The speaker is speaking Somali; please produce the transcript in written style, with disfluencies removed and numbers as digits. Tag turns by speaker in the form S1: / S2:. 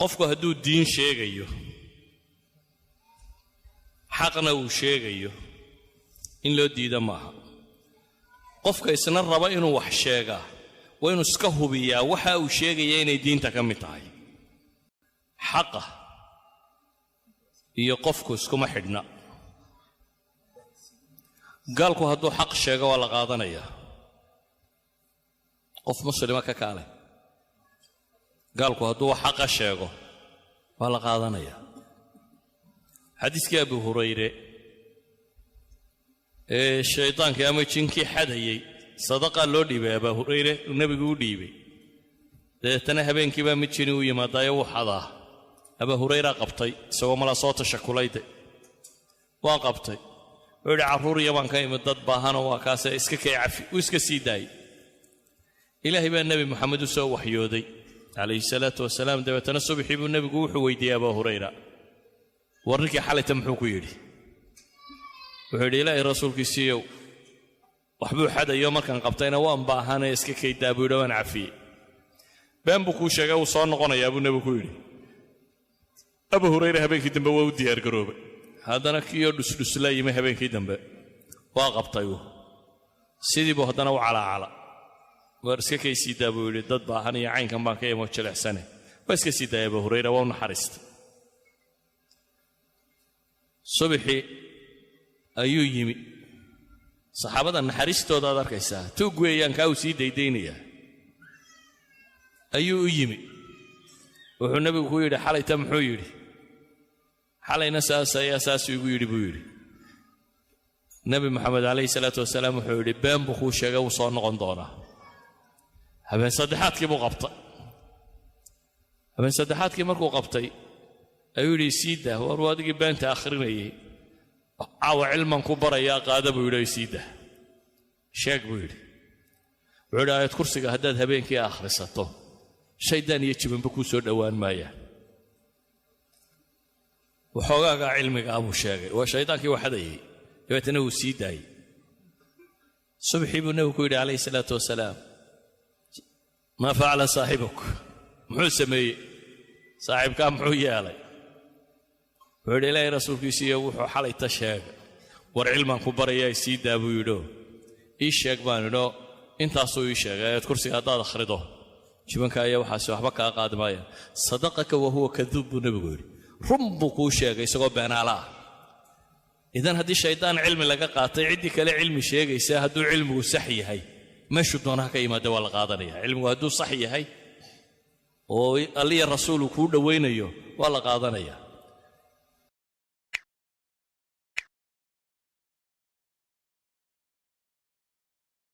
S1: Qofku hadduu diin sheegayo, xaqna uu sheegayo, in loo diida maaha. Qofka isna raba inuu wax sheegaa waa inuu iska hubiyaa waxa uu sheegaya inay diinta ka mid tahay. Xaqa iyo qofku iskuma xidhna. Gaalku hadduu xaq sheego, waa la qaadanayaa. Qof muslima ka kaale, gaalku hadduu xaqa sheego, waa la qaadanayaa. Xadiiskii Abu Hurayre ee shaydaankii ama jinkii xadayey, sadaqaa loo dhiibay Abaa Hurayre, uu nebigu u dhiibay. Dabeetana habeenkii baa mid jini u yimaadaayo, wuu xadaa. Abaa Hurayraa qabtay, isagoo malaa soo tashakulayde. Waa qabtay, wuxuu yidhi: "Carruur iyo baan ka imid, dad baahanoo, waa kaase, iska kay cafi." Uu iska sii daayey. Ilaahay baa Nebi Moxamed u soo waxyooday calayhi salaatu wasalaam. Dabeetana subaxii buu nebigu wuxuu weydiiyey Abaa Hurayra: "War, ninkii xalayta muxuu ku yidhi?" Wuxuu yidhi: "Ilaahay rasuulkiisiiyow, waxbuu xadayo, markaan qabtayna waan baahanee, iska kaydaa buu yidhi, waan cafiyey." "Been buu kuu sheegay, wuu soo noqonayaa," buu nebigu ku yidhi. Abu Hurayra habeenkii dambe waa u diyaargaroobay. Haddana kiiyoo dhusdhusla yimi habeenkii dambe, waa qabtay uu. Sidii buu haddana u calaacala. "Waar, iska kay sii daa," buu yidhi, "dad baahan iyo caynkan baan ka imo jilicsane." Waa iska sii daaya Abu Hurayra, waa u naxariistay. Subaxii ayuu yimi. Saxaabada naxariistooda aad arkaysaa, tuug weeyaan kaa uu sii daydaynayaa. Ayuu u yimi, wuxuu nebigu ku yidhi: "Xalayta muxuu yidhi?" "Xalayna saas ayaa saasuu igu yidhi," buu yidhi. Nebi Moxamed calayhi salaatu wasalaam wuxuu yidhi: "Been buu kuu sheegay, wuu soo noqon doonaa." Habeen saddexaadkii buu qabtay. Habeen saddexaadkii markuu qabtay ayuu yidhi: "Sii daa. War, waa adigii beenta akhrinayay, caawa cilman ku barayaa, qaada," buu yidhi. "Sii daa, sheeg," buu yidhi. Wuxuu yidhi: "Aayad kursiga haddaad habeenkii akhrisato, shaydaan iyo jibanba kuu soo dhowaan maayaan." Waxoogaagaa cilmiga ah buu sheegay, waa shaydaankii waxadayay. Dabeetana wuu sii daayey. Subaxii buu nebigu ku yidhi calayhi salaatu wasalaam: "Maa facala saaxibuk? Muxuu sameeyey saaxiibkaa? Muxuu yeelay?" Wuxuu yidhi: "Ilaahay rasuulkiisiiyo, wuxuu xalayta sheegay. War, cilmaan ku barayaa, sii daa," buu yidhio. "Ii sheeg," baan idho. Intaasuu ii sheegay: aayad kursiga haddaad akhrido, jibanka ayaa waxaasi waxba kaa qaadi maayaan. "Sadaqaka wa huwa kaduub," buu nebigu yidhi. "Run buu kuu sheegay isagoo beenaala ah." Idan haddii shaydaan cilmi laga qaatay, ciddii kale cilmi sheegaysa, hadduu cilmigu sax yahay, meeshuu doonaha ka yimaada, waa la qaadanaya. Cilmigu hadduu sax yahay oo Alliya rasuulu kuu dhowaynayo, waa la qaadanaya.